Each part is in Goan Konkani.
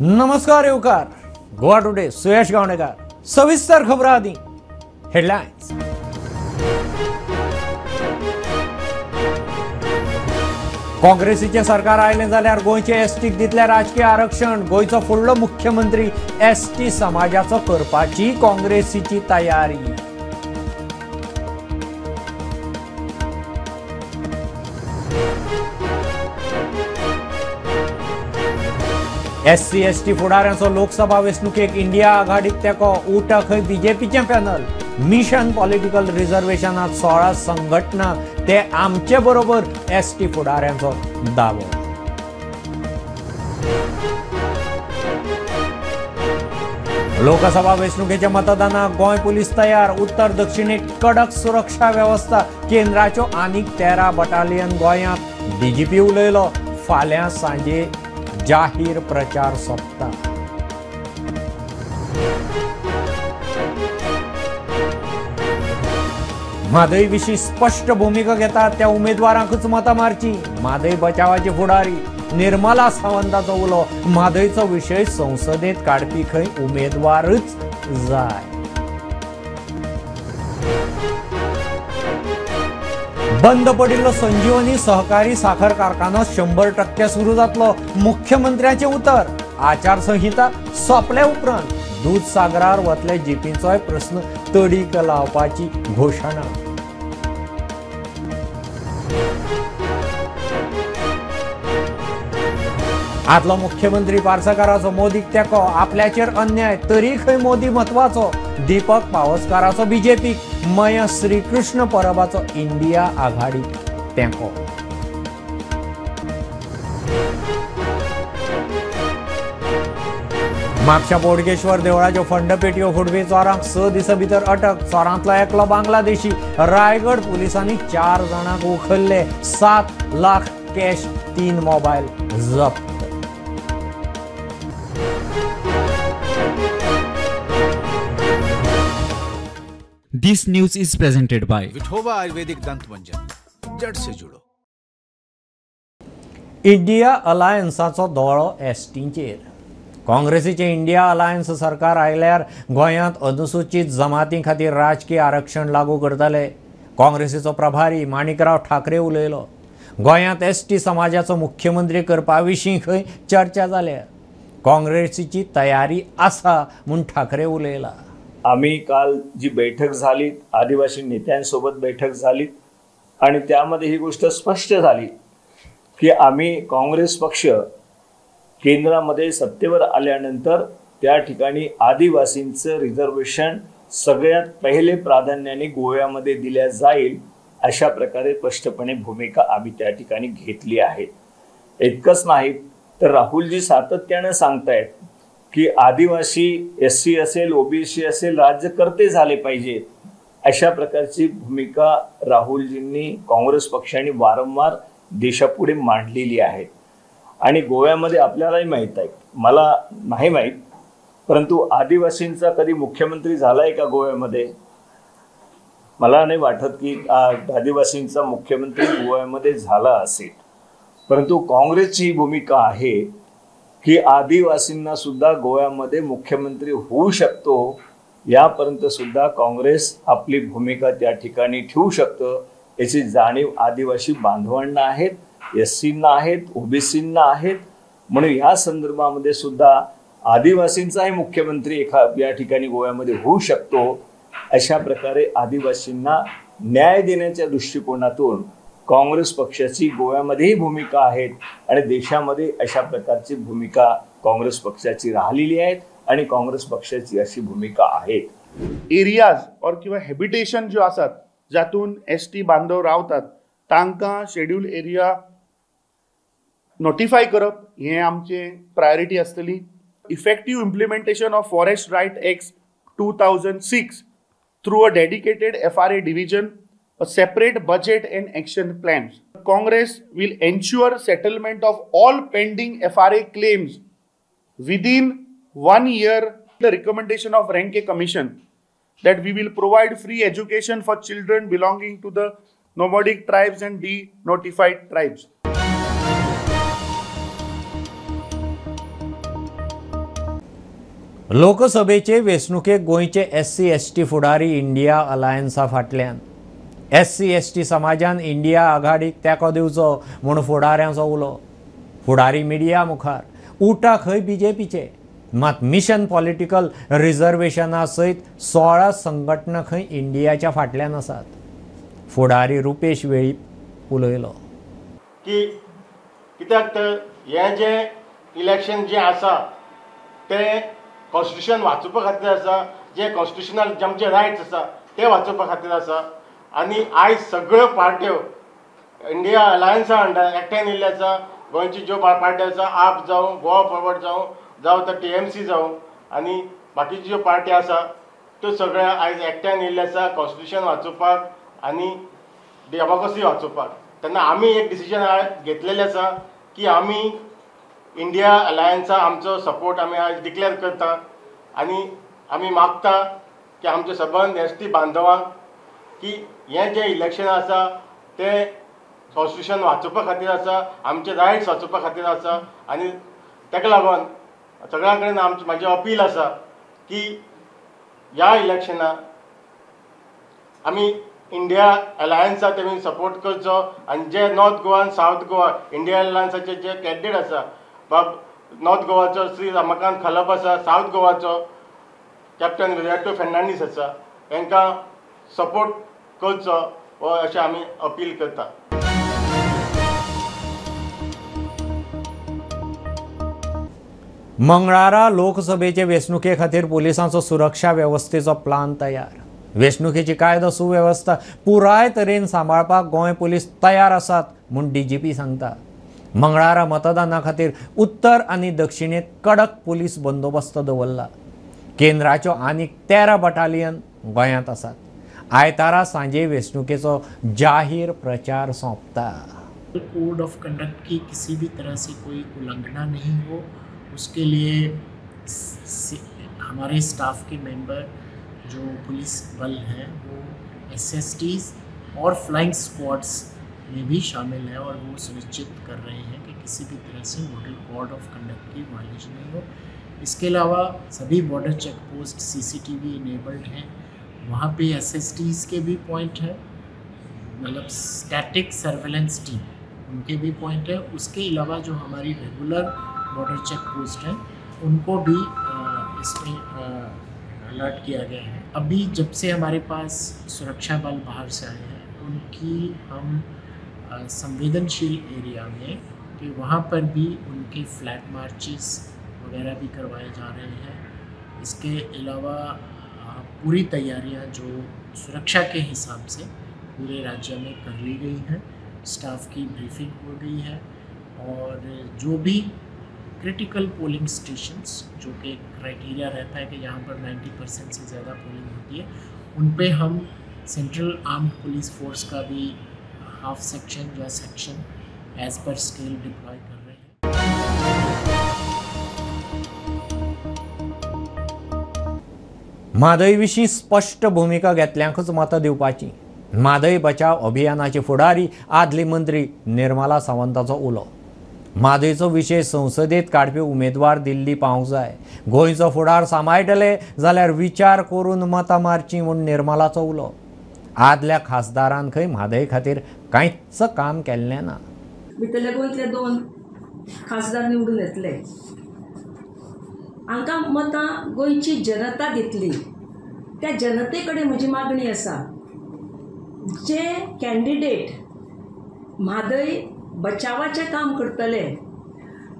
नमस्कार येवकार गोवा टुडे सुयश गावणेकर सविस्तर खबरां आदी हेडलायन्स। काँग्रेसीचें सरकार आयलें जाल्यार गोंयचे एसटीक दितले राजकीय आरक्षण। गोंयचो फुडलो मुख्यमंत्री एसटी समाजाचो करपाची काँग्रेसीची तयारी। एससी एसटी फुडाऱ्यांचो लोकसभा वेंचणुकेक इंडिया आघाडीक तेंको। उठा खंय बीजेपीचें पॅनल। मिशन पॉलिटिकल रिझर्वेशनात 16 संघटना ते आमचे बरोबर एसटी फुडाऱ्यांचो दावो। लोकसभा वेंचणुकेच्या मतदानाक गोंय पुलीस तयार। उत्तर दक्षिणेक कडक सुरक्षा वेवस्था। केंद्राच्यो आनीक 13 बटालियन गोंयांत। डीजीपी उलयलो, फाल्यां सांजे जाहीर प्रचार सोंपता। म्हादय विशीं स्पश्ट भुमिका घेतात त्या उमेदवारांकूच मतां मारची। म्हादय बचावाची फुडारी निर्मला सावंताचो उलो। म्हादयचो विशय संसदेत काडपी खंय उमेदवारच जाय। बंद पडिल्लो संजीवनी सहकारी साखर कारखानो 100% सुरू जातलो। मुख्यमंत्र्याचें उतर। आचारसंहिता सोंपले उपरांत दूदसागरार वतले जीपींचोय प्रस्न तडीक लावपाची घोशणा। आदलो मुख्यमंत्री पार्सेकाराचो मोदीक तेंको। आपल्याचेर अन्याय तरी खंय मोदी म्हत्वाचो। दीपक पावसकाराचो बीजेपीक। मय श्रीकृष्ण परबाचो इंडिया आघाडीक तेंको। म्हापशा बोडगेश्वर देवळाच्यो फंडपेटयो फुडपी चोरांक 6 दिसां भितर अटक। चोरांतलो एकलो बांगलादेशी। रायगड पुलिसांनी 4 जाणांक उखल्ले। 7 लाख कॅश, 3 मोबायल जप्त। This news is presented by Vithoba Ayurvedic दंतमंजन, जड़ से जुड़ो। इंडिया अलायन्साचो दोळो एसटींचेर। काँग्रेसीचें इंडिया अलायन्स सरकार आयल्यार गोंयांत अनुसूचित जमाती खातीर राजकीय आरक्षण लागू करतले। काँग्रेसीचो प्रभारी माणिकराव ठाकरे उलयलो। गोंयांत एसटी समाजाचो मुख्यमंत्री करपा विशीं खंय चर्चा जाल्या। काँग्रेसीची तयारी आसा म्हूण ठाकरे उलयला। आम्ही काल जी बैठक झाली, आदिवासी नेत्यांसोबत बैठक झाली आणि त्यामध्ये ही गोष्ट स्पष्ट झाली की आम्ही काँग्रेस पक्ष केंद्रामध्ये सत्तेवर आल्यानंतर त्या ठिकाणी आदिवासींचं रिझर्वेशन सगळ्यात पहिले प्राधान्याने गोव्यामध्ये दिल्या जाईल अशा प्रकारे स्पष्टपणे भूमिका आम्ही त्या ठिकाणी घेतली आहे। इतकंच नाही तर राहुलजी सातत्याने सांगतायत की आदिवासी एससी असेल, ओबीसी असेल, राज्यकर्ते झाले पाहिजेत अशा प्रकारची भूमिका राहुलजींनी काँग्रेस पक्षाने वारंवार देशापुढे मांडलेली आहे। आणि गोव्यामध्ये आपल्यालाही माहीत आहे, मला नाही माहीत, परंतु आदिवासींचा कधी मुख्यमंत्री झाला आहे का गोव्यामध्ये? मला नाही वाटत की आदिवासींचा मुख्यमंत्री गोव्यामध्ये झाला असेल। परंतु काँग्रेसची भूमिका आहे की आदिवासींना सुद्धा गोव्यामध्ये मुख्यमंत्री होऊ शकतो, यापर्यंत सुद्धा काँग्रेस आपली भूमिका त्या ठिकाणी ठेवू शकतं याची जाणीव आदिवासी बांधवांना आहेत, एससींना आहेत, ओबीसींना आहेत। म्हणून ह्या संदर्भामध्ये सुद्धा आदिवासींचाही मुख्यमंत्री या ठिकाणी गोव्यामध्ये होऊ शकतो अशा प्रकारे आदिवासींना न्याय देण्याच्या दृष्टिकोनातून काँग्रेस पक्षाची गोव्यामध्येही भूमिका आहे आणि देशामध्ये अशा प्रकारची भूमिका काँग्रेस पक्षाची राहिलेली आहे आणि काँग्रेस पक्षाची अशी भूमिका आहे। एरियाज और किंवा हॅबिटेशन ज्यो आसात जातून एस टी बांधव रावतात तांकां शेड्यूल एरिया नोटिफाय करप हें आमचें प्रायोरिटी आसतली। Effective implementation of forest right act 2006 through a dedicated FRA division, a separate budget and action plans. Congress will ensure settlement of all pending FRA claims within 1 year. The recommendation of Renke Commission that we will provide free education for children belonging to the nomadic tribes and de-notified tribes. लोकसभेचे वेंचणुकेक गोंयचे एससी एसटी फुडारी इंडिया अलायन्सा फाटल्यान. एससी एसटी समाजान इंडिया आघाडीक तेंको दिवचो म्हूण फुडाऱ्यांचो उलो. फुडारी मिडिया मुखार उटा खंय बीजेपीचे, मात मिशन पॉलिटिकल रिझर्वेशना सयत 16 संघटना खंय इंडियाच्या फाटल्यान आसात. फुडारी रुपेश वेळीप उलयलो की कित्याक तर हें जें इलेक्शन जें आसा तें कॉन्स्टिट्युशन वाचोवपा खातीर आसा, जें कॉन्स्टिट्युशनल जे आमचे रायट्स आसा ते वाचोवपा खातीर आसा. आनी आयज सगळ्यो पार्ट्यो इंडिया अलायन्सा अंडर एकठांय येयल्ले आसा. गोंयची ज्यो पार्ट्यो आसा, आप जावं, गोवा फॉरवर्ड जावं, जावं तर टीएमसी जावं आनी बाकीच्यो ज्यो पार्टी आसा त्यो सगळ्यो आयज एकठांय येयल्ले आसा कॉन्स्टिट्युशन वाचोवपाक आनी डेमोक्रेसी वाचोवपाक. तेन्ना आमी एक डिसिजन घेतलेलें आसा की आमी इंडिया अलायन्सा आमचो सपोर्ट आमी आयज डिक्लेअर करता आनी आमी मागता की आमचे सबंद एस टी बांधवांक की हें जें इलेक्शन आसा तें कॉन्स्टिट्युशन वाचोवपा खातीर आसा, आमचे रायट्स वाचोवपा खातीर आसा. आनी ताका लागून सगळ्यां कडेन आमचें म्हाजें अपील आसा की ह्या इलेक्शनाक आमी इंडिया अलायन्सा तेमी सपोर्ट करचो आनी जे नॉर्थ गोवा आनी सावथ गोवा इंडिया अलायन्साचे जे कॅन्डिडेट आसा, बाब नॉर्थ गोवाचो श्री रमाकांत खलप आसा, सावथ गोवाचो कॅप्टन विरियाटो फेर्नांडीस आसा, तांकां सपोर्ट करचो हो अशें आमी अपील करता. मंगळारा लोकसभेचे वेंचणुके खातीर पुलिसांचो सुरक्षा वेवस्थेचो प्लान तयार. वेंचणुकेची कायदो सुवेवस्था पुराय तरेन सांबाळपाक गोंय पुलीस तयार आसात म्हूण डीजीपी सांगता. मंगळारा मतदाना खातीर उत्तर आनी दक्षिणेत कडक पुलीस बंदोबस्त दवरला. केंद्राच्यो आनीक 13 बटालियन गोंयांत आसात. आयतारा सांजे वेंचणुकेचो जाहीर प्रचार सोंपता. कोड ऑफ कंडक्ट की किसी भी तरह से कोई उल्लंघना नहीं हो, उसके लिए हमारे स्टाफ के मेंबर जो पुलिस बल हैं वो एसएसटीज़ और फ्लाइंग स्क्वाड्स में भी शामिल है और वो सुनिश्चित कर रहे हैं कि किसी भी तरह से मॉडल कोड ऑफ कंडक्ट की वायलेशन नहीं हो. इसके अलावा सभी border check post CCTV enabled हैं, वहाँ पे एसएसटीज़ के भी पॉइंट है, मतलब स्टैटिक सर्वेलेंस टीम उनके भी पॉइंट है. उसके अलावा जो हमारी रेगुलर बॉर्डर चेक पोस्ट हैं उनको भी इसमें अलर्ट किया गया है. अभी जब से हमारे पास सुरक्षा बल बाहर से आए हैं उनकी हम संवेदनशील एरिया में कि वहाँ पर भी उनके फ्लैग मार्चेस वगैरह भी करवाए जा रहे हैं. इसके अलावा पूरी तैयारियां जो सुरक्षा के हिसाब से पूरे राज्य में कर ली गई हैं, स्टाफ की ब्रीफिंग हो गई है और जो भी क्रिटिकल पोलिंग स्टेशंस जो कि क्राइटेरिया रहता है कि यहाँ पर 90% से ज़्यादा पोलिंग होती है, उन पे हम सेंट्रल आर्म्ड पुलिस फोर्स का भी हाफ सेक्शन या section as per scale deploy कर रहे हैं. म्हादय विशीं स्पश्ट भुमिका घेतल्यांकूच मतां दिवपाची. म्हादय बचाव अभियानाचे फुडारी आदली मंत्री निर्मला सावंताचो उलो. म्हादयचो विशय संसदेत काडपी उमेदवार दिल्ली पावंक जाय. गोंयचो फुडार सांबाळटले जाल्यार विचार करून मतां मारचीं म्हूण निर्मलाचो उलो. आदल्या खासदारान खंय म्हादय खातीर कांयच काम केल्लें ना. भितरले गोंयतले 2 खासदार निवडून येतले, हांकां मतां गोंयची जनता दितली. त्या जनते कडेन म्हजी मागणी आसा, जे कॅन्डिडेट म्हादय बचावाचें काम करतले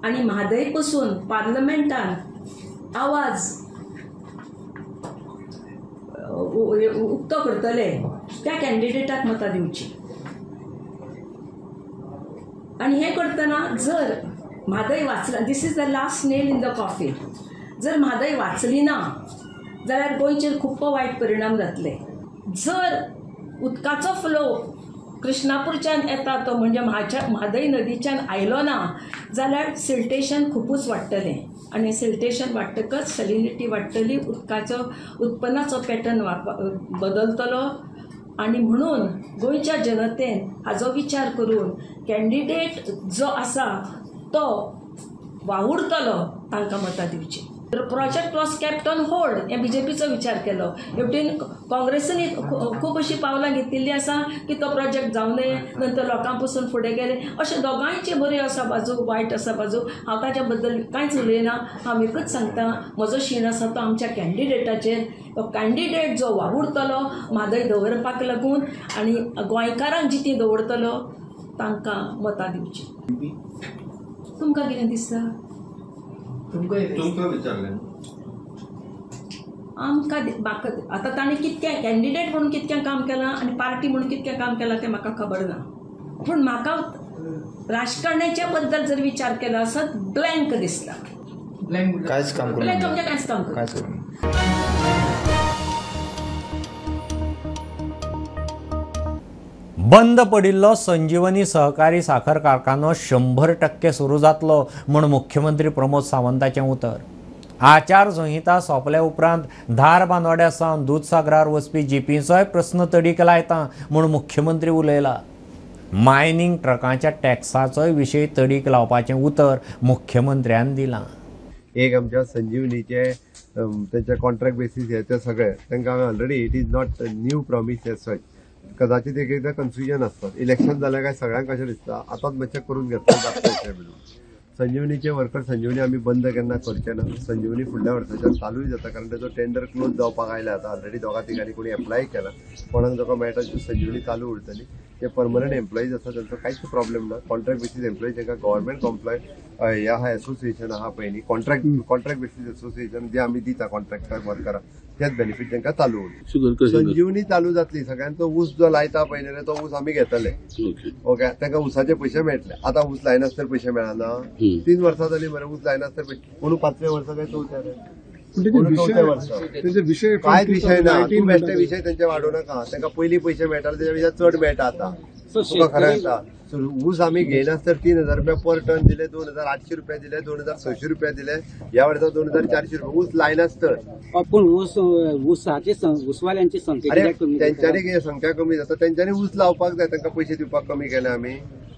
आनी म्हादय पसून पार्लमेंटान आवाज उक्तो करतले त्या कॅन्डिडेटाक मतां दिवची. आनी हें करतना जर म्हादय वाचला, this is the last nail in the coffin, जर म्हादय वाचली ना जाल्यार गोंयचेर खूब वायट परिणाम जातले. जर उदकाचो फ्लो कृष्णापूरच्यान येता तो म्हणजे म्हादय नदीच्यान आयलो ना जाल्यार सिल्टेशन खुबूच वाडटलें आनी सिल्टेशन वाडटकच सलिनिटी वाडटली, उदकाचो उत्पन्नाचो पॅटर्न बदलतलो. आनी म्हणून गोंयच्या जनतेन हाजो विचार करून कॅन्डिडेट जो आसा तो वावुरतलो तांकां मतां दिवचीं. Project was kept on hold हें बीजेपीचो विचार केलो. हेवटेन काँग्रेसीन खूब अशीं पावलां घेतिल्लीं आसा की तो प्रोजेक्ट जावं नये, नंतर लोकां पसून फुडें गेले. अशें दोगांयची बरी आसा बाजू, वायट आसा बाजू. हांव ताच्या बद्दल कांयच उलयना. हांव एकूच सांगता, म्हजो शीण आसा तो आमच्या कॅन्डिडेटाचेर. तो कॅन्डिडेट जो वावुरतलो म्हादय दवरपाक लागून आनी गोंयकारांक जिती दवरतलो तांकां मतां दिवचीं. तुमकां कितें दिसता? तुमकां विचारलें आमकां. म्हाका आतां ताणें कितकें कॅन्डिडेट म्हणून कितकें काम केलां आनी पार्टी म्हणून कितकें काम केलां तें म्हाका खबर ना, पूण म्हाका राजकारण्याच्या बद्दल जर विचार केलो आसत ब्लँक दिसता. कांयच काम करूं, ब्लँक म्हणजे कांयच काम करूं. बंद पडिल्लो संजीवनी सहकारी साखर कारखानो 100% सुरू जातलो म्हूण मुख्यमंत्री प्रमोद सावंताचें उतर. आचारसंहिता सोंपल्या उपरांत धार बांदोड्या सावन दुदसागरार वचपी जिपींचोय प्रस्न तडीक लायता म्हूण मुख्यमंत्री उलयला. मायनींग ट्रकांच्या टॅक्साचोय विशय तडीक लावपाचें उतर मुख्यमंत्र्यान दिलां. एक आमच्या संजीवनीचे तेंच्या कॉन्ट्रॅक्ट बेसीस हे ते सगळे तांकां already it is not new promise as such. कदाचित एक एकदां कन्फ्युजन आसतात. इलेक्शन जाल्यार काय सगळ्यांक कशें दिसता आतांच मातशें करून घेतले जाता म्हणून. संजीवनीचे वर्कर संजीवनी आमी बंद केन्ना करचे ना. संजीवनी फुडल्या वर्साच्यान चालूय जाता, कारण तेजो टेंडर क्लोज जावपाक आयला. आतां ऑलरेडी दोगा तिगांनी कोणी एप्लाय केला, कोणाक जाका मेळटा संजीवनी चालू उरतली. जे परमनंट एम्प्लॉईज आसा तांचो कांयच प्रॉब्लेम ना. कॉन्ट्रॅक्ट बेसीस एम्प्लॉईज जांकां गव्हर्मेंट कॉम्प्लॉय हे आहा एसोसिएशन आहा पळय न्ही, कॉन्ट्रॅक्ट बेसीस एसोसिएशन जे आमी दिता कॉन्ट्रॅक्टर वर्कराक तेच बेनिफीट तांकां चालू उरतले. संजीवनी चालू जातली. सगळ्यांचो ऊस जो लायता पळय न्ही तो ऊस आमी घेतले, ओके, तांकां ऊसाचे पयशे मेळटले. आतां ऊस लायनासतर पयशे मेळना. 3 वर्सां जाली मरे ऊस लायनासतर पयशे, कोणू 5व्या वर्सा काय 4थ्या रे, 4थ्या वर्सा कांयच विशय ना. तूं बेश्टे विशय तेंचे वाडोवं नाका. तांकां पयलीं पयशे मेळटाले तेच्या पेक्षा चड मेळटा आतां. तुका खरें सांगता, ऊस आमी घेयनासतर 3000 रुपया पर टन दिले, 2800 रुपया दिले, 2600 रुपया दिले, ह्या वर्सा 2400 रुपया ऊस लायनासतर. पूण ऊस ऊसाची ऊसवाल्यांची संख्या तेंच्यांनी कितें संख्या कमी जाता, तेंच्यांनी ऊस लावपाक जाय, तांकां पयशे दिवपाक कमी केले आमी,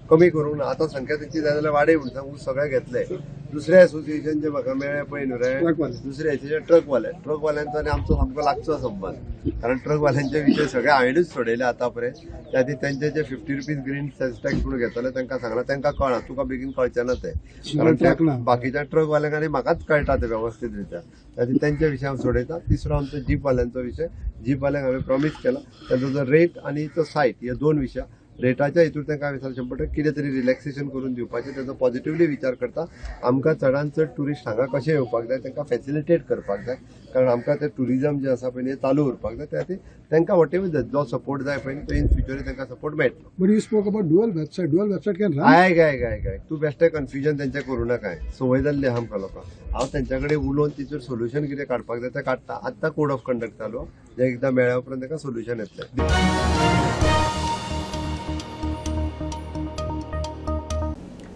कमी करूंक ना. आतां संख्या तेंची जाय जाल्यार वाडय म्हणून ऊस सगळे घेतले. दुसरे एसोसिएशन जे म्हाका मेळ्ळे पळय न्हू रे, दुसरे एसोसिएशन ट्रकवाले, ट्रकवाल्यांचो आनी आमचो सामको लागचो संबंद, कारण ट्रकवाल्यांचे विशय सगळे हांवेनूच सोडयले आतां पर्यंत. त्या खातीर तेंचे जे 50 रुपीज ग्रीन सेल्स टॅक्स म्हणून घेतले तांकां सांगलां, तांकां कळना, तुका बेगीन कळचें ना तें, कारण बाकीच्या ट्रकवाल्यांक आनी म्हाकाच कळटा तें वेवस्थीत रित्या. त्या खातीर तेंचे विशय हांव सोडयता. तिसरो आमचो जीपवाल्यांचो विशय, जीपवाल्यांक हांवें प्रॉमीस केला तांचो जो रेट आनी तो सायट हे 2 विशय, रेटाच्या हितूर तांकां हांवें सांगलें 100% कितें तरी रिलॅक्सेशन करून दिवपाचें, ताचो पॉझिटिवली विचार करता. आमकां चडान चड ट्युरिस्ट हांगा कशें येवपाक जाय, तांकां फॅसिलिटेट करपाक जाय, कारण आमकां तें ट्युरिजम जें आसा पळय चालू उरपाक जाय. त्या खातीर तांकां what ever जो सपोर्ट जाय पळय तो इन फ्युचर तांकां सपोर्ट मेळटलो. But you spoke about dual website, dual website can run. आयक आयक आयक आयक, तूं बेश्टें कन्फ्युजन तेंचें करूं नाका. संवय जाल्ली आहा आमकां लोकांक. हांव तेंच्या कडेन उलोवन तिचेर सोल्युशन कितें काडपाक जाय तें काडटा. आतां कोड ऑफ कंडक्ट चालू, जें एकदां मेळ्ळ्या उपरांत तांकां सोल्युशन येतलें.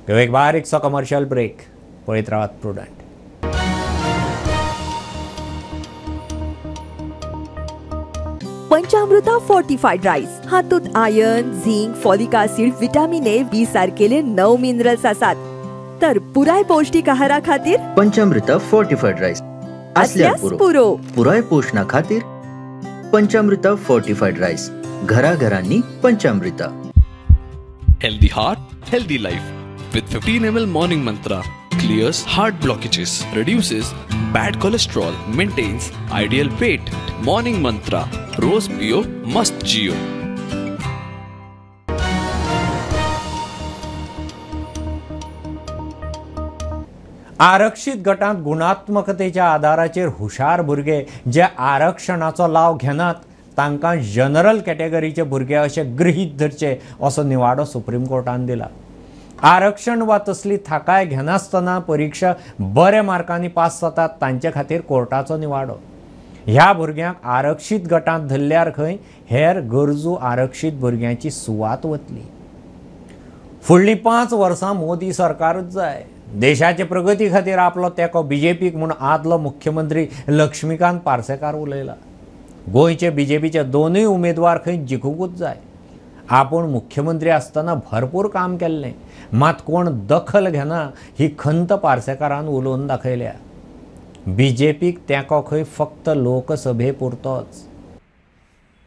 एक बारीकसो कमर्शियल ब्रेक. पळयत रावात प्रुडंट. पंचामृता फोर्टिफाईड राईस हातूंत iron, zinc, folic acid, vitamin A, B सारकेले 9 मिनरल्स आसात. तर पुराय पौष्टिक आहारा खातीर पंचामृता फोर्टिफाईड राईस असल्यार पुरो. पुराय पोषणा खातीर पंचामृता फोर्टिफाईड राईस, घराघरांनी Panchamrita. Healthy heart, healthy life with 15 ml Morning Mantra clears heart blockages, reduces bad cholesterol, maintains ideal weight. Morning Mantra, रोज पियो मस्त जियो. आरक्षित गटांत गुणात्मकतेच्या आधाराचेर हुशार भुरगे जे आरक्षणाचो लाव घेनात तांकां जनरल कॅटेगरीचे भुरगे अशे गृहीत धरचे असो निवाडो सुप्रीम कोर्टान दिला. आरक्षण वा तसली थाकाय घेनासतना परिक्षा बऱ्या मार्कांनी पास जातात तांचे खातीर कोर्टाचो निवाडो. ह्या भुरग्यांक आरक्षीत गटांत धरल्यार खंय हेर गरजू आरक्षीत भुरग्यांची सुवात वतली. फुडलीं 5 वर्सां मोदी सरकारच जाय. देशाचे प्रगती खातीर आपलो तेंको बीजेपीक म्हूण आदलो मुख्यमंत्री लक्ष्मीकांत पार्सेकार उलयला. गोंयचे बीजेपीचे 2 उमेदवार खंय जिखुंकूच जाय. आपूण मुख्यमंत्री आसतना भरपूर काम केल्लें, मात कोण दखल घेना ही खंत पार्सेकारान उलोवन दाखयल्या. बीजेपीक तेंको खंय फक्त लोकसभे पुरतोच.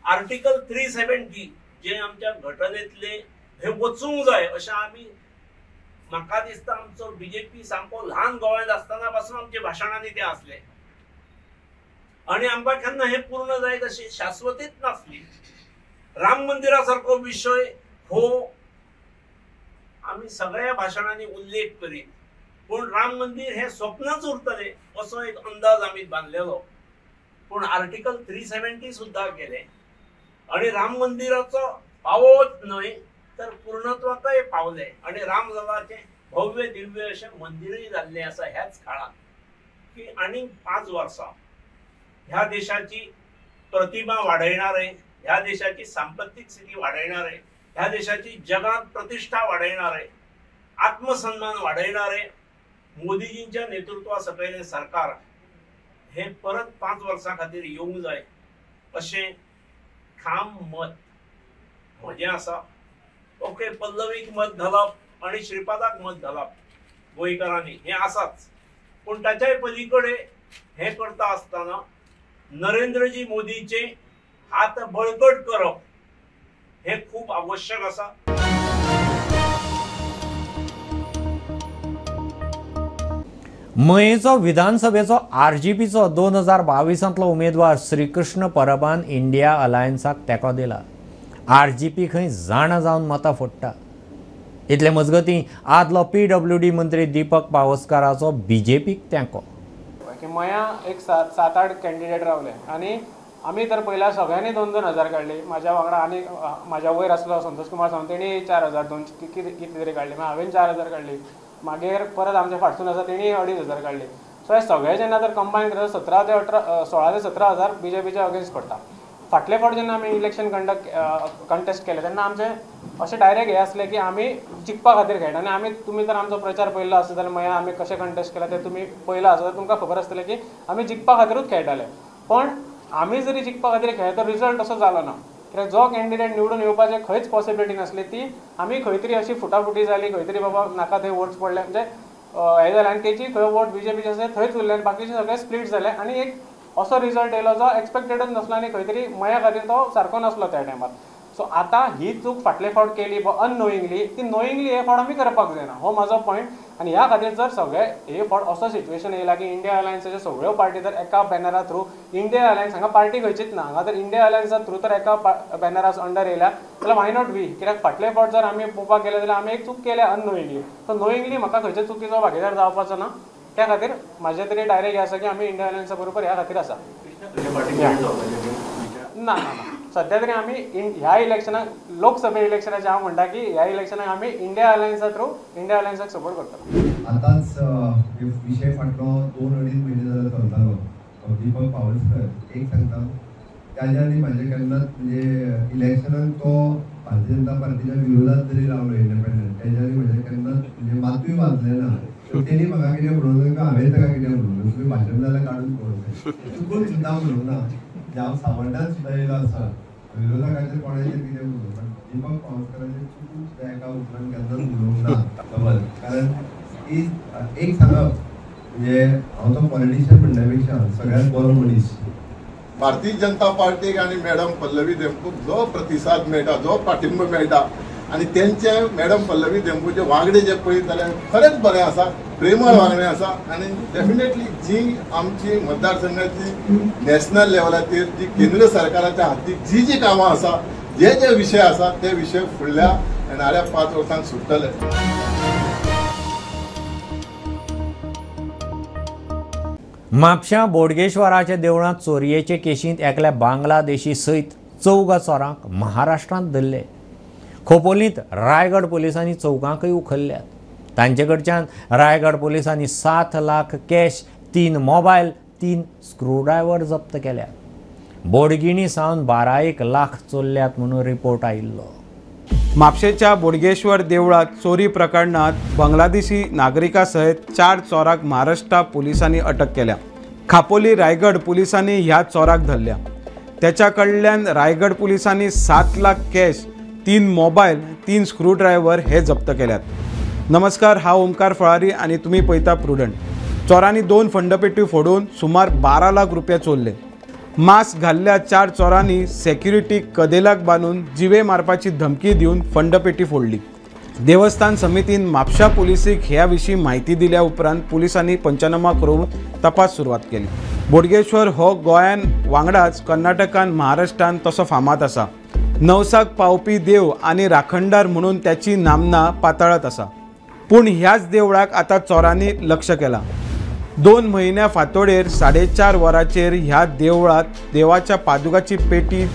आर्टिकल 370 जे आमच्या घटनेतले हे वचूंक जाय अशें आमी, म्हाका दिसता आमचो बीजेपी सामको ल्हान गोव्यांत आसतना पासून आमच्या भाशणांनी ते आसले आनी आमकां केन्ना हें पूर्ण जायत अशी शाश्वतीच नासली. राम मंदिरा सारको विशय हो आमी सगळ्या भाशणांनी उल्लेख करीत, पूण राम मंदिर हे स्वप्नच उरतले असो एक अंदाज आमी बांदलेलो. पूण आर्टिकल 370 सुद्दां गेले आनी राम मंदिराचो पावोच न्हय तर पूर्णत्वाकय पावले आनी रामललाचें भव्य दिव्य अशें मंदिरूय जाल्लें आसा ह्याच काळांत की आनीक 5 वर्सां ह्या देशाची प्रतिमा वाडयणारे, ह्या देशाची सांपत्तीक स्थिती वाडयणारे, ह्या देशाची जगात प्रतिष्ठा वाडयणारे, आत्मसन्मान वाडयणारे मोदीजींच्या नेतृत्वा सकयलें सरकार हे परत 5 वर्सां खातीर येवंक जाय अशें ठाम मत म्हजें आसा. ओके, पल्लवीक मत घालप आनी श्रीपादाक मत घालप गोंयकारांनी हें आसाच, पूण ताच्याय पलीकडे हें करता आसतना नरेंद्रजी मोदीचे हात बळकट करप हें खूब आवश्यक आसा. मयेचो विधानसभेचो आरजीपीचो 2022 उमेदवार श्रीकृष्ण परबान इंडिया अलायन्साक तेंको दिला. आरजीपी खंय जाणा जावन मतां फोडटा. इतले मजगतीं आदलो पीडब्ल्यूडी मंत्री दीपक पावसकाराचो बीजेपीक तेंको. मया एक 7-8 कॅन्डिडेट रावले आनी आमी तर पयल्या सगळ्यांनी 2-2 हजार काडली. म्हाज्या वांगडा आनी म्हाज्या वयर आसलो संतोष कुमार सावंत, तेणी 4,200 कितले तरी काडली, मागीर हांवें 4,000 काडली, मागीर परत आमच्या फाटसून आसा तेणी 2,500 काडली. सो हे सगळे जेन्ना जर कंबायन करता 17 ते 18 16 ते 17 हजार बीजेपीच्या अगेन्स्ट पडटा. फाटले फावट जेन्ना आमी इलेक्शन कंटेस्ट केलें तेन्ना आमचें अशें डायरेक्ट हें आसलें की आमी जिखपा खातीर खेळटा आनी आमी, तुमी जर आमचो प्रचार पळयल्लो आसत जाल्यार मागीर आमी कशें कंटेस्ट केलां तें तुमी पळयलां आसत जाल्यार तुमकां खबर आसतलें की आमी जिखपा खातीरूच खेळटाले. पण आमी जरी जिखपा खातीर खेळ्ळे तो रिजल्ट तसो जालो ना, कित्याक जो कॅन्डिडेट निवडून येवपाचे खंयच पॉसिबिलिटी नासली, ती आमी खंय तरी अशी फुटाफुटी जाली, खंय तरी बाबा नाका थंय वोट्स पडले, म्हणजे हें जालें आनी तेजी खंय वोट बीजेपीचे आसले थंयच उरले आनी बाकीचे सगळे स्प्लीट जाले आनी एक असो रिजल्ट येयलो जो एक्सपेक्टेडच नासलो आनी खंय तरी मया खातीर तो सारको नासलो त्या टायमार. सो आतां ही चूक फाटले फावट केली अननोईंगली, ती नोईंगली हे फावट आमी करपाक जायना, हो म्हाजो पॉयंट. आनी ह्या खातीर जर सगळे हे फावट असो सिट्युएशन येयला की इंडिया अलायन्साच्यो सगळ्यो पार्टी जर एका बॅनरा थ्रू, इंडिया अलायन्स हांगा पार्टी खंयचीच ना, हांगा जर इंडिया अलायन्सा थ्रू तर एका बॅनरा अंडर येयल्या जाल्यार why not we? कित्याक फाटले फावट जर आमी पळोवपाक गेले जाल्यार आमी एक चूक केल्या अननोईंगली, सो नोईंगली म्हाका खंयच्या चुकीचो भागीदार जावपाचो ना, त्या खातीर म्हाजें तरी डायरेक्ट हें आसा की आमी इंडिया अलायन्सा बरोबर ह्या खातीर आसा. ना ना ना, सद्या तरी आमी ह्या इलेक्शनाक, लोकसभे इलेक्शनाचे हांव म्हणटा की ह्या इलेक्शनाक आमी इंडिया अलायन्सा थ्रू इंडिया अलायन्साक सपोर्ट करतले. आतांच विशय फाटलो 2-2.5 म्हयने जाल्यार चलतालो. दीपक पावसकर एक सांगता, ताज्या आनी म्हाजें केन्नाच म्हणजे इलेक्शनाक तो भारतीय जनता पार्टीच्या विरोधात जरी रावलो इंडिपेंडंट, ताज्या आनी म्हाजें केन्नाच म्हणजे मातूय वाजलें ना. तेणी म्हाका कितें म्हणूंक ना, हांवें ताका कितें म्हणूंक, तुमी भाशण जाल्यार काडून पळोवंक, चुकून सुद्दां म्हणूंक ना. हांव सावड्ड्यान सुद्दां येयलो आसा, विरोधकांचेर कोणाचेर कितें म्हणूंक, पण दीपक पावसकराचेर चुकून सुद्दां एका उतरान केन्नाच म्हणूंक ना खबर. कारण एक सांगप म्हणजे हांव तो पॉलिटिशियन म्हणल्या पेक्षा सगळ्यांत बरो मनीस. भारतीय जनता पार्टीक आनी मॅडम पल्लवी देमपूक जो प्रतिसाद मेळटा, जो पाठिंबो मेळटा आनी तेंचे मॅडम पल्लवी देमपूचे वांगडे जे पळयत जाल्यार खरेंच बरें आसा, प्रेमळ वांगडे आसा आनी डेफिनेटली जी आमची मतदारसंघाची नॅशनल लेवलाचेर जी केंद्र सरकाराच्या हातीक जी जी कामां आसा, जे जे विशय आसा ते विशय फुडल्या येणाऱ्या 5 वर्सांक सुट्टले. म्हापश्यां बोडगेश्वराच्या देवळांत चोरयेचे केशींत एकल्या बांगलादेशी सयत 4 चोरांक महाराष्ट्रांत धरले. खोपोलींत रायगड पुलिसांनी 4गांकय उखल्ल्यात. तांचे कडच्यान रायगड पुलिसांनी 7 लाख कॅश, 3 मोबायल, 3 स्क्रूड्रायव्हर जप्त केल्यात. बोडगिणी सावन 12 लाख चोरल्यात म्हणून रिपोर्ट आयिल्लो. म्हापशेच्या बोडगेश्वर देवळांत चोरी प्रकरणात बांगलादेशी नागरिका सयत 4 चोरांक महाराष्ट्र पुलिसांनी अटक केल्या. खापोली रायगड पुलिसांनी ह्या चोराक धरल्या. त्याच्या कडल्यान रायगड पुलिसांनी 7 लाख कॅश, 3 मोबायल, 3 स्क्रूड्रायव्हर हे जप्त केल्यात. नमस्कार, हांव ओमकार फळारी आनी तुमी पळयता प्रुडंट. चोरांनी 2 फंडपेटी फोडून सुमार 12 लाख रुपया चोरले. मास्क घाल्ल्या 4 चोरांनी सेक्युरिटी कदेलाक बांदून जिवे मारपाची धमकी दिवन फंडपेटी फोडली. देवस्थान समितीन म्हापशा पुलिसीक ह्या विशीं म्हायती दिल्या उपरांत पुलिसांनी पंचनामा करून तपास सुरवात केली. बोडगेश्वर हो गोंयान वांगडाच कर्नाटकान महाराष्ट्रान तसो फामाद आसा. नवसाक पावपी देव आनी राखणदार म्हणून त्याची नामना पातळत आसा. पूण ह्याच देवळाक आतां चोरांनी लक्ष केलां. 2 म्हयन्या फांतोडेर 4:30 वरांचेर ह्या देवळांत देवाच्या पादुकाची पेटी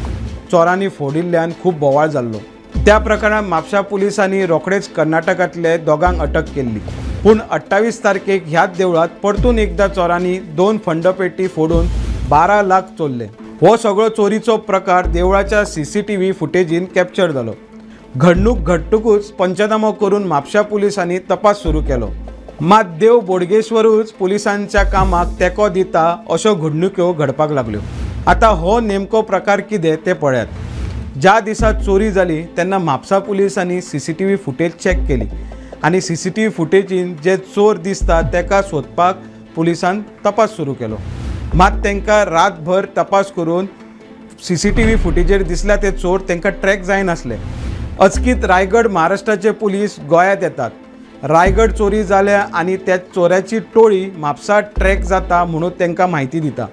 चोरांनी फोडिल्ल्यान खूब बोवाळ जाल्लो. त्या प्रकरणात म्हापशा पुलिसांनी रोखडेच कर्नाटकांतले दोगांक अटक केल्ली. पूण 28 तारखेक ह्याच देवळांत परतून एकदा चोरांनी 2 फंडपेटी फोडून 12 लाख चोरले. हो सगळो चोरीचो प्रकार देवळाच्या CCTV फुटेजीन कॅप्चर जालो. घडणूक घडटकूच पंचनामो करून म्हापशा पुलिसांनी तपास सुरू केलो. मात देव बोडगेश्वरूच पुलिसांच्या कामाक तेंको दिता अश्यो घडणुक्यो घडपाक लागल्यो. आतां हो नेमको प्रकार कितें तें पळयात. ज्या दिसा चोरी जाली तेन्ना म्हापसा पुलिसांनी CCTV footage check केली आनी CCTV फुटेजीन जे चोर दिसता तेका सोदपाक पुलिसान तपास सुरू केलो. मात तांकां रातभर तपास करून CCTV फुटेजीर दिसल्या ते चोर तांकां ट्रॅक जायनासले. अचकीत रायगड महाराष्ट्राचे पुलीस गोंयांत येतात. रायगड चोरी जाल्या आनी त्या चोऱ्याची टोळी म्हापसा ट्रॅक जाता म्हणून तांकां म्हायती दिता.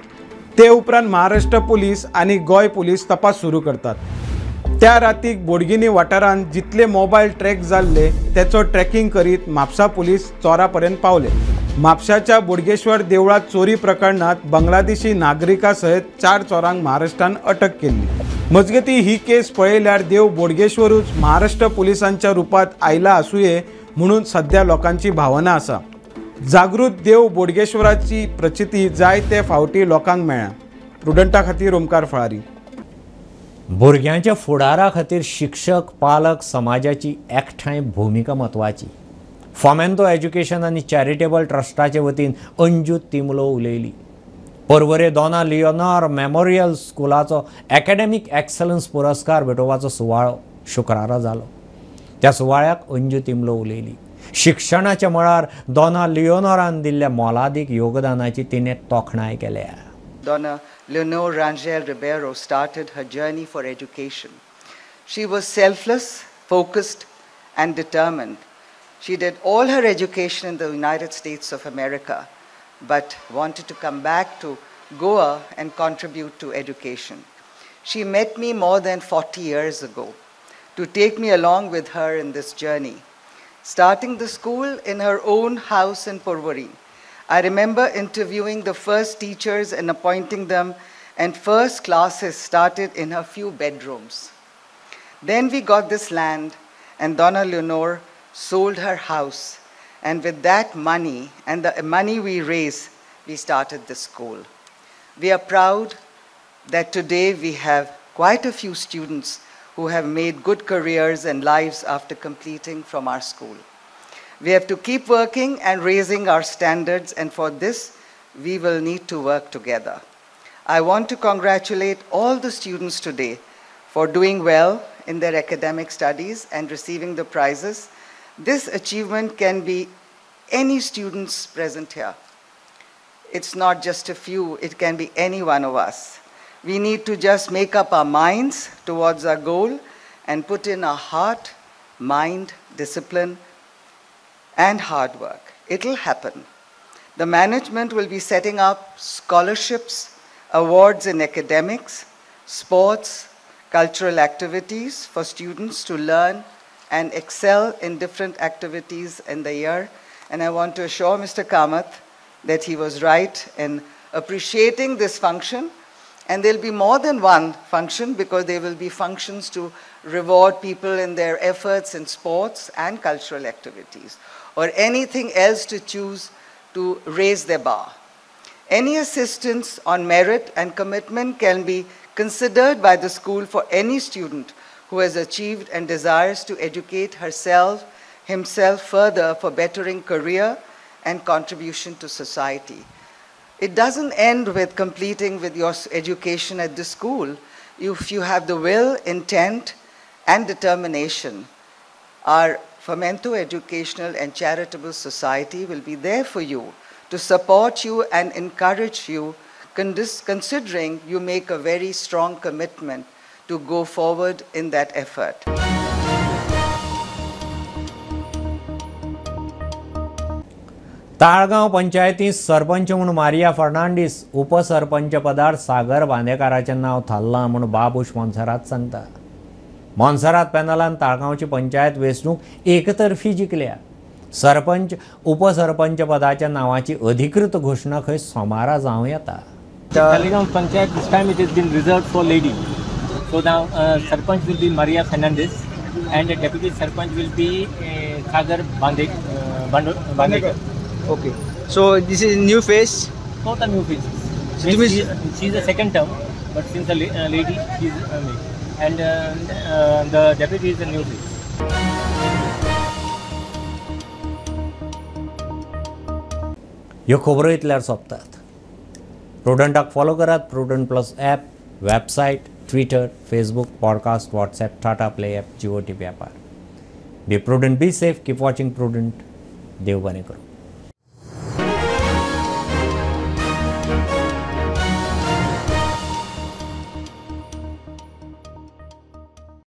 ते उपरांत महाराष्ट्र पुलीस आनी गोंय पुलीस तपास सुरू करतात. त्या रातीक बोडगिनी वाठारांत जितले मोबायल ट्रॅक जाल्ले तेचो ट्रॅकिंग करीत म्हापसा पुलीस चोरा पर्यंत पावले. म्हापशाच्या बोडगेश्वर देवळांत चोरी प्रकरणात बांगलादेशी नागरिका सयत 4 चोरांक महाराष्ट्रान अटक केल्ली. मजगती ही केस पळयल्यार देव बोडगेश्वरूच महाराष्ट्र पुलिसांच्या रुपात आयला आसुये म्हणून सध्या लोकांची भावना आसा. जागृत देव बोडगेश्वराची प्रचिती जायते फावटी लोकांक मेळ्ळ्या. प्रुडंटा खातीर ओमकार फळारी. भुरग्यांच्या फुडारा खातीर शिक्षक, पालक, समाजाची एकठांय भुमिका म्हत्वाची. फोमेंतो एज्युकेशन आनी चॅरिटेबल ट्रस्टाचे वतीन अंजू तिमलो उलयली. पर्वरे दोना लियोनार मेमोरियल स्कुलाचो एकेडमीक एक्सलन्स पुरस्कार भेटोवपाचो सुवाळो शुक्रारा जालो. त्या सुवाळ्याक अंजू तिमलो उलयली. शिक्षणाच्या मळार दोना लियोनोरान दिल्ल्या मोलादीक योगदानाची तिणें तोखणाय केल्या. Dona Leonor Rangel Ribeiro started her journey for education. She was selfless, focused, and determined. She did all her education in the United States of America, but wanted to come back to Goa and contribute to education. She met me more than 40 years ago to take me along with her in this journey, starting the school in her own house in Porvorim. I remember interviewing the first teachers and appointing them, and first classes started in her few bedrooms. Then we got this land, and Dona Leonor sold her house, and with that money and the money we raised, we started this school. We are proud that today we have quite a few students who have made good careers and lives after completing from our school. We have to keep working and raising our standards, and for this, we will need to work together. I want to congratulate all the students today for doing well in their academic studies and receiving the prizes. This achievement can be any students present here. It's not just a few, it can be any one of us. We need to just make up our minds towards our goal and put in our heart, mind, discipline, and hard work. It'll happen. The management will be setting up scholarships, awards in academics, sports, cultural activities for students to learn and excel in different activities in the year. And I want to assure Mr. Kamath that he was right in appreciating this function. And there'll be more than one function, because there will be functions to reward people in their efforts in sports and cultural activities, or anything else to choose to raise their bar. Any assistance on merit and commitment can be considered by the school for any student who has achieved and desires to educate herself, himself further for bettering career and contribution to society. It doesn't end with completing with your education at the school. If you have the will, intent, and determination, our Fomento Educational and Charitable Society will be there for you to support you and encourage you, considering you make a very strong commitment to go forward in that effort. Talgaon पंचायतींत सरपंच म्हूण मारिया फर्नांडीस, उपसरपंच पदार सागर बांदेकाराचें नांव थारलां म्हूण बाबूश मोन्सेरात सांगता. मोन्सेरात पॅनलान ताळगांवची पंचायत वेंचणूक एकतर्फी जिखल्या. सरपंच उपसरपंच पदाच्या नांवाची अधिकृत घोशणा खंय सोमारा जावं येता. Taleigao panchayat this time it has been reserved for lady. So now sarpanch will be Maria Fernandes and the deputy sarpanch will be Sagar Bandekar. Okay, so this is new face? Not a new face. So she is the second term, but since a lady, she is and the deputy is a new face. ह्यो खबरो इतल्यार सोंपतात. प्रुडंटाक फॉलो करात. Prudent plus app, website, Twitter, Facebook, podcast, WhatsApp, Tata Play app, Jio TV ॲपार. Be prudent, be safe, keep watching Prudent. देव बरें करूं.